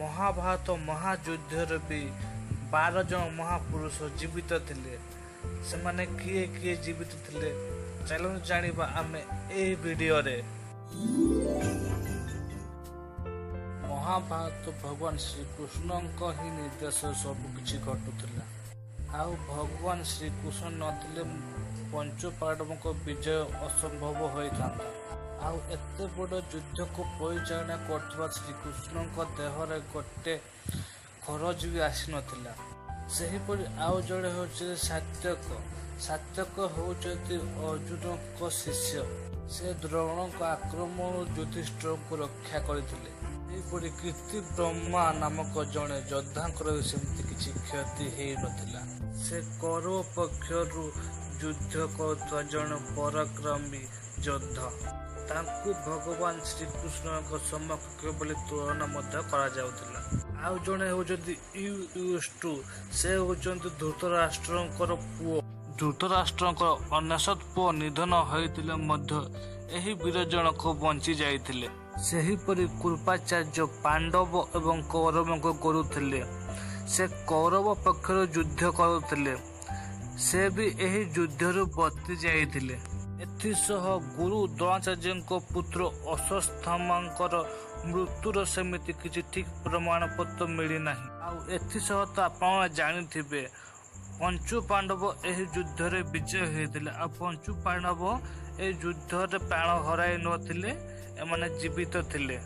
ମହାଭାରତ ମହାଯୁଦ୍ଧରେ ବି 12 ଜଣ ମହାପୁରୁଷ ଜୀବିତ ଥିଲେ। ସେମାନେ କିଏ କିଏ ଜୀବିତ ଥିଲେ, ଚାଲନ୍ତୁ ଜାଣିବା ଆମେ ଏହି ଭିଡ଼ିଓରେ। ମହାଭାରତ ଭଗବାନ ଶ୍ରୀକୃଷ୍ଣଙ୍କ ହିଁ ନିର୍ଦ୍ଦେଶରେ ସବୁକିଛି ଘଟୁଥିଲା। ଆଉ ଭଗବାନ ଶ୍ରୀକୃଷ୍ଣ ନଥିଲେ ପଞ୍ଚୁ ପାଣ୍ଡବଙ୍କ ବିଜୟ ଅସମ୍ଭବ ହୋଇଥାନ୍ତା। ଆଉ ଏତେ ବଡ଼ ଯୁଦ୍ଧକୁ ପରିଚାଳନା କରୁଥିବା ଶ୍ରୀକୃଷ୍ଣଙ୍କ ଦେହରେ ଗୋଟେ ଖରଜ ବି ଆସିନଥିଲା। ସେହିପରି ଆଉ ଜଣେ ହେଉଛନ୍ତି ସାତ୍ୟକ। ସାତ୍ୟକ ହେଉଛନ୍ତି ଅର୍ଜୁନଙ୍କ ଶିଷ୍ୟ। ସେ ଦ୍ରୋଣଙ୍କ ଆକ୍ରମଣରୁ ଯୁଧିଷ୍ଠିରଙ୍କୁ ରକ୍ଷା କରିଥିଲେ। ସେହିପରି କୀର୍ତ୍ତି ବ୍ରହ୍ମା ନାମକ ଜଣେ ଯୋଦ୍ଧାଙ୍କର ବି ସେମିତି କିଛି କ୍ଷତି ହେଇନଥିଲା। ସେ କୌରବ ପକ୍ଷରୁ ଯୁଦ୍ଧ କରୁଥିବା ଜଣେ ପରାକ୍ରମୀ ଯୋଦ୍ଧା। ତାଙ୍କୁ ଭଗବାନ ଶ୍ରୀକୃଷ୍ଣଙ୍କ ସମକକ୍ଷ ବୋଲି ତୁଳନା ମଧ୍ୟ କରାଯାଉଥିଲା। ଆଉ ଜଣେ ହେଉଛନ୍ତି ୟୁୟୁତ୍ସୁ। ସେ ହେଉଛନ୍ତି ଧୃତରାଷ୍ଟ୍ରଙ୍କର ପୁଅ। ଧୃତରାଷ୍ଟ୍ରଙ୍କର 99 ପୁଅ ନିଧନ ହୋଇଥିଲେ ମଧ୍ୟ ଏହି ବୀର ଜଣକ ବଞ୍ଚି ଯାଇଥିଲେ। ସେହିପରି କୃପାଚାର୍ଯ୍ୟ ପାଣ୍ଡବ ଏବଂ କୌରବଙ୍କ ଗୁରୁ ଥିଲେ। ସେ କୌରବ ପକ୍ଷରୁ ଯୁଦ୍ଧ କରୁଥିଲେ। ସେ ବି ଏହି ଯୁଦ୍ଧରୁ ବର୍ତ୍ତି ଯାଇଥିଲେ। ଏଥିସହ ଗୁରୁ ଦ୍ରୋଣାଚାର୍ଯ୍ୟଙ୍କ ପୁତ୍ର ଅଶ୍ୱତ୍ଥାମାଙ୍କର ମୃତ୍ୟୁର ସେମିତି କିଛି ଠିକ୍ ପ୍ରମାଣପତ୍ର ମିଳିନାହିଁ। ଆଉ ଏଥିସହ ତ ଆପଣ ଜାଣିଥିବେ, ପଞ୍ଚୁ ପାଣ୍ଡବ ଏହି ଯୁଦ୍ଧରେ ବିଜୟ ହୋଇଥିଲେ। ଆଉ ପଞ୍ଚୁ ପାଣ୍ଡବ ଏହି ଯୁଦ୍ଧରେ ପ୍ରାଣ ହରାଇ ନଥିଲେ, ଏମାନେ ଜୀବିତ ଥିଲେ।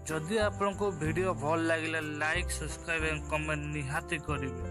ଯଦି ଆପଣଙ୍କୁ ଭିଡ଼ିଓ ଭଲ ଲାଗିଲା, ଲାଇକ୍, ସବସ୍କ୍ରାଇବ୍ ଏବଂ କମେଣ୍ଟ ନିହାତି କରିବେ।